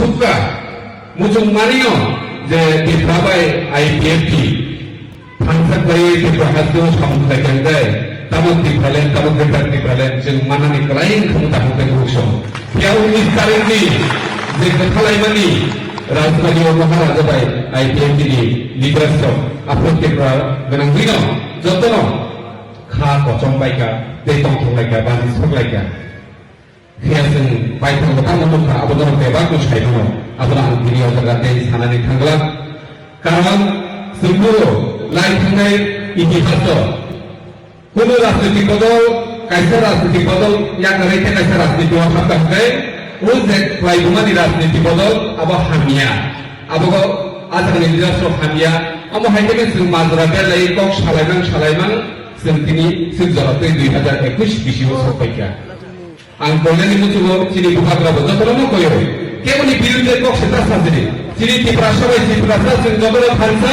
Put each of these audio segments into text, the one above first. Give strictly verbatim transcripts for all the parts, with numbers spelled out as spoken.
Thukka, muchung manio je Tipra bai I P F T thansa khlaiwi Tipra hasteo samung khlai kha hwnkhe, tamo Tipraland, tamo Greater Tipraland chwng manani kwlai wngkha tamo tei buksong. Phiya unis tarikni je kwthalaimani Rajbari o Maharaja bai I P F T ni leaders rok aphuru Tipra gwnangwino jotono kha kochom bai kha, tei tongthok lai kha, baji sok lai kha. Phiya chwng baithang bo tamo nukha, abo norok bebak no sai mano. Abono ang tini o jaga tei sanani thangla. Karon chwng bo lai thangnai itihas o kunu rajnitik bodol, kaisa rajnitik bodol yakarwi tei kaisa rajniti o hapkha hwnkhe, o je khlaibumani rajniti bodol abo hamya. Abo o ajagni leaders rok hamya. Omo hai khe chwng majra belai kok salaimang salaimang chwng tini chwng jora tei dui hazar ekush bisi o sok paikha. Ang koinani muchungo chini bubagra bo jotono no koyo. Keboni birudhe kok se ta sajini. Chini Tiprasa bai Tiprasa chwng jotono thansa,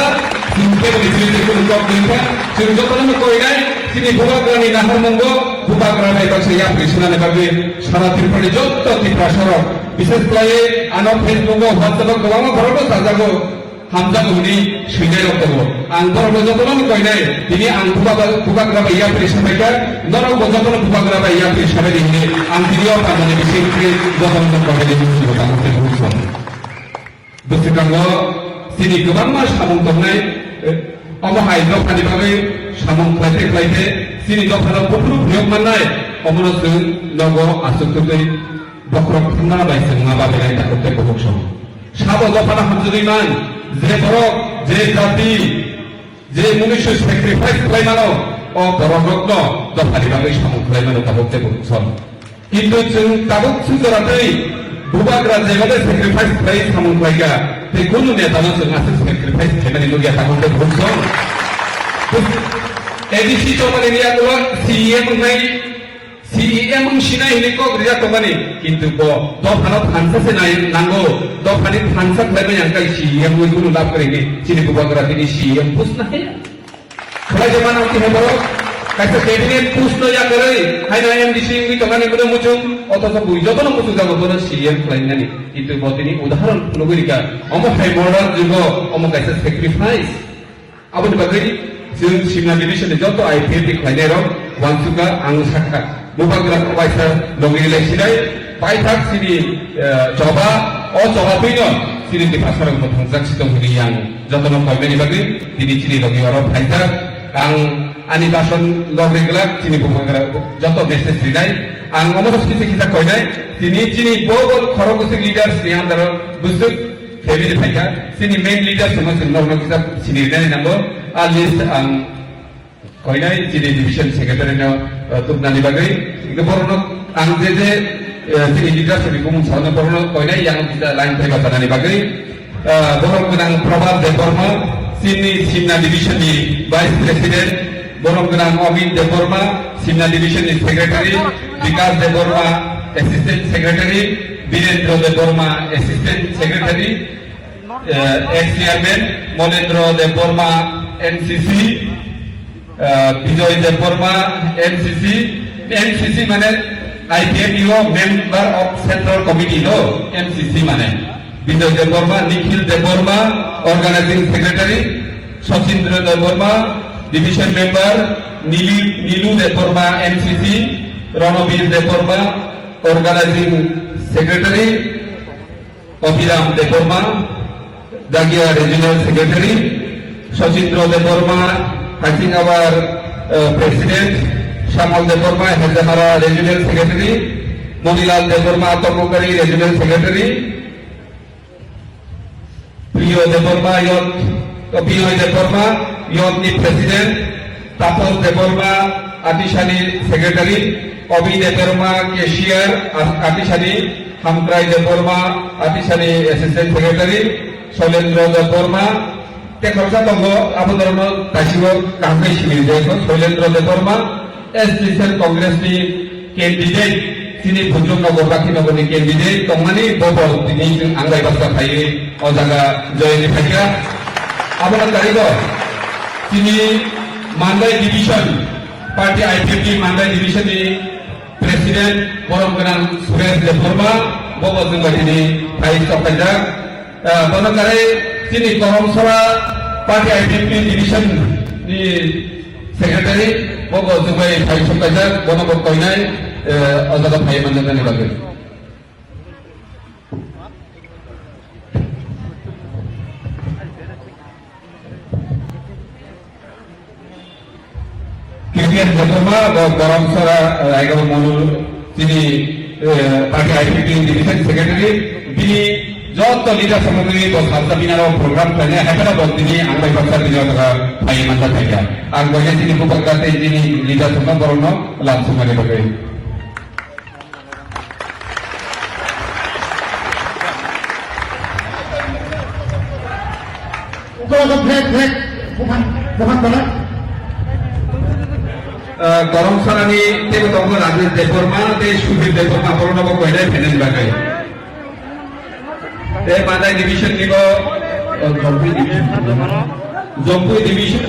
chwng keboni birudhe kunu kok gwnka, chwng jotono no koinai, chini bubagrani naharmungo, bubagra bai baksa yapri sunani bagwi, sara Tripurani jotto Tiprasa rok, bishes khlaiwi ano Facebook o, WhatsApp o kwbangma borok no sajago. Hamjak hwnwi swinai rok tongo. Ang borok no jotono no koinai, tini ang bubagra, bubagra bai yapri sabaikha, norok bo jotono bubagra bai yapri sabai di hwnwi ang tini o tamani bising khe jotono no koinai ni muchungo tamo khe buchung. Bwswkango chini kwbangma samung tongnai, eh, omo hai dophani bagwi samung khlaite khlaite chini dophano buphuru phiyok mannai, omono chwng nogo aswk twi bokhorok thumna bai chwng ma babilai takhuk tei bukhuk song. Sabo dophano hamjagwi man, je borok, je jati, je munisu sacrifice khlai mano, o borok rokno dophani bagwi samung khlai mano tabuk tei bukhuk song. Kintu chwng tabuk chwng jora tei bubagra jeba tei sacrifice khlai samung khlaikha, tei kunu neta no chwng aswk sacrifice khlaimani nukya tabuk tei bukhuk song. A D C chobani ni yagulo C E M wngnai C E M wng sinai hwnwi kok rijak tongmani, kintu bo dophano thansa se nai nango, dophani thansa khlaibai ang kai C E M wngwi kunu lab kwrwi hwnwi chini bubagra tini C E M post na haya. Khlai jemano khe borok kaisa cabinet post no yakarwi haino M D C wngwi tongmani bono muchung, othocho bui jotono muchung jago bono C E M khlainani, kintu bo tini udahoron phunugwi rikha, omo hai modern jugo, omo kaisa sacrifice. Aboni bagwi chwng Simna division ni joto I P F T khlainai rok uansukha, ang sakha. Bubagra kaisa logi rwlai sinai, paithak chini, eh, choba, o choba twino chini Tiprasa rok mwthangjak si tong hwnwi ang jotono koimani bagwi tini chini logi oro phaijak. Ang ani bason log ri glak chini bubagra joto message rinai. Ang omo kisa kisa koinai, tini chini bo bo khorok bwswk leaders ni under o bwswk Family phaikha, chini main leader songno chwng norokno kisa sinirnani nango. A list ang koinai chini division secretary no, uh, tubnani bagwi. Hingke borokno ang je je, uh, chini leader songni bumung saono borokno koinai yang kisa line phai bachanani bagwi. Uh, borok gwnang Prabhat Debbarma, chini Simna division ni vice president, borok gwnang Amit Debbarma, Simna division ni secretary, Vikas Debbarma, assistant secretary, Birendra Debbarma, assistant secretary, eh, ex chairman, Monendra Debbarma, N C C, eh, Bijoy Debbarma, N C C, N C C mane I P F T o member of central committee no, N C C mane. Bijoy Debbarma, Nikhil Debbarma, organizing secretary, Sachindra Debbarma, division member, Nilu, Nilu Debbarma, N C C, Ranabir Debbarma, organizing secretary, Abhiram Debbarma, Dagia regional secretary, Sachindra Debbarma, Hasing Awar, uh, president, Shamal Debbarma, Hezamara regional secretary, Monilal Debbarma, Tomokari regional secretary, Priyo Debbarma, youth, Priyo Debbarma, youth ni president, Tapos Debbarma, Atisani secretary, Obi Debbarma, cashier, At-, Atisani, Hamkrai Debbarma, Atisani assistant secretary, Soilendra Debbarma, tei khoroksa tongo, abo norokno taisingo kaham khe sini rijak, Soilendra Debbarma, S T Cell Congress ni candidate, chini Bhutrung Nagar, Bakhi Nagar ni candidate tongmani bobo tini chwng ang bai basa phaiwi o jaga join ni phaikha. Abono tarigo chini Mandai division, party I P F T Mandai division ni president borom gwnang Suresh Debbarma, Bobo chwng bai tini phai sok kaijak. Ah, bono kwrwi chini Koromsora Party I P F T division ni secretary, bobo chwng bai phai sok kaijak, bono bo koinai, eh, o jaga phai manjaknani bagwi. Kiprian Debbarma, bo Garamsara, eh, Raigaba Monu, chini, eh, party I P P division secretary, bini joto leader samani bo salsa binaro program khlainai, haikhe bo tini ang bai baksa tini o jaga phai manjak khaikha. Ang bai chini bubagra tei chini leader samani borokno lam sumani bagwi. Ukologo flag, flag, buphang, buphang tola. Eh, Garamsarani teibo tongo Rajesh Debbarma tei Sudhir Debbarma, borokno bo koinai phainani bagwi. Tei Madai division ni bo, eh, Jompui division. Jompui division.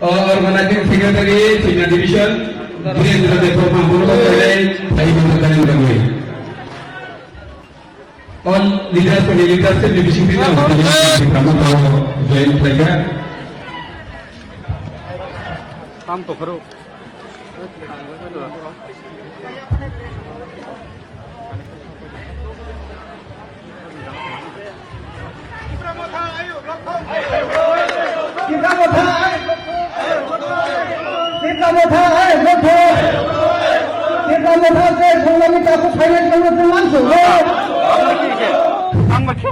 O organizing secretary, China division, Dhirendra Debbarma, bono bo koinai phai manjaknani bagwi. All leaders and leaders ni bisingtwi no join khlaikha. Tam tokhoro. Tipra Motha, ai, Tipra Motha, ai, Motha. Tipra Motha, je Songlamni takhuk phainai, Songlamni mansu. Ang bakhe.